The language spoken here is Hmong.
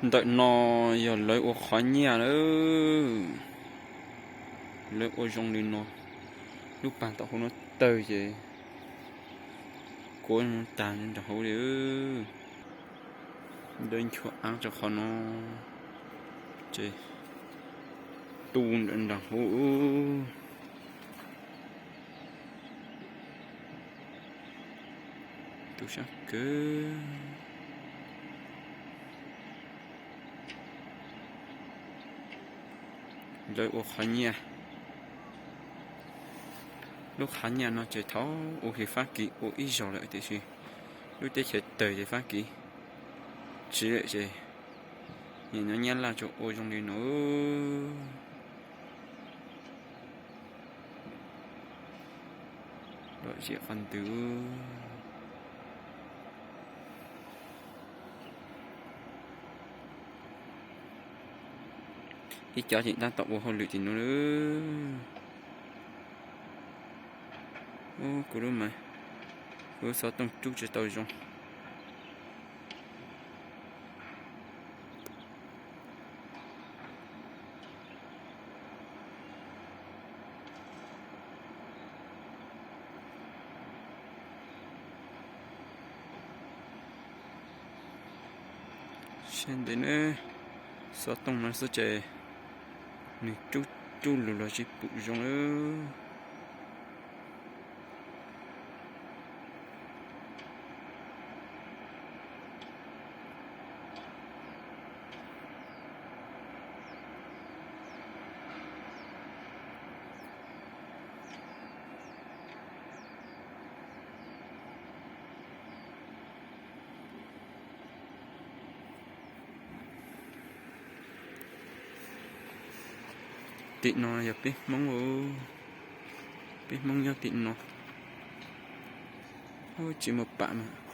Ntawm no yog lawv ua qhov nyiaj lawm. Lawv ua zoo li no, lub pag tom hauv no tawg ces kuav tag nram hauv li. Lawv nchuav aav rau qhov no ces tu nram hauv. Tu sab kawg. Lawv ua qhov nyiaj, lub qhov nyiaj no ces thaum ub Fab Kis ua ib zaug lawm tiam sis lub teb chaws tawg ces Fab Kis tsis lawm ces nim no Nyab Laj tsuas ua zoo li no. Lom zem qhov ntws. Ib cov tseem tab tom ua hauj lwm tim no lawm. Ub, kuv lub mas, kuv lub xov tooj rub tsis tau zoo. Sab ntev na, xov tooj no xwb ces nws rub rub lug los tsis pum zoo lawm. Tim no yog peb Hmoob, peb Hmoob nyob tim no. Tsis muaj pam mas.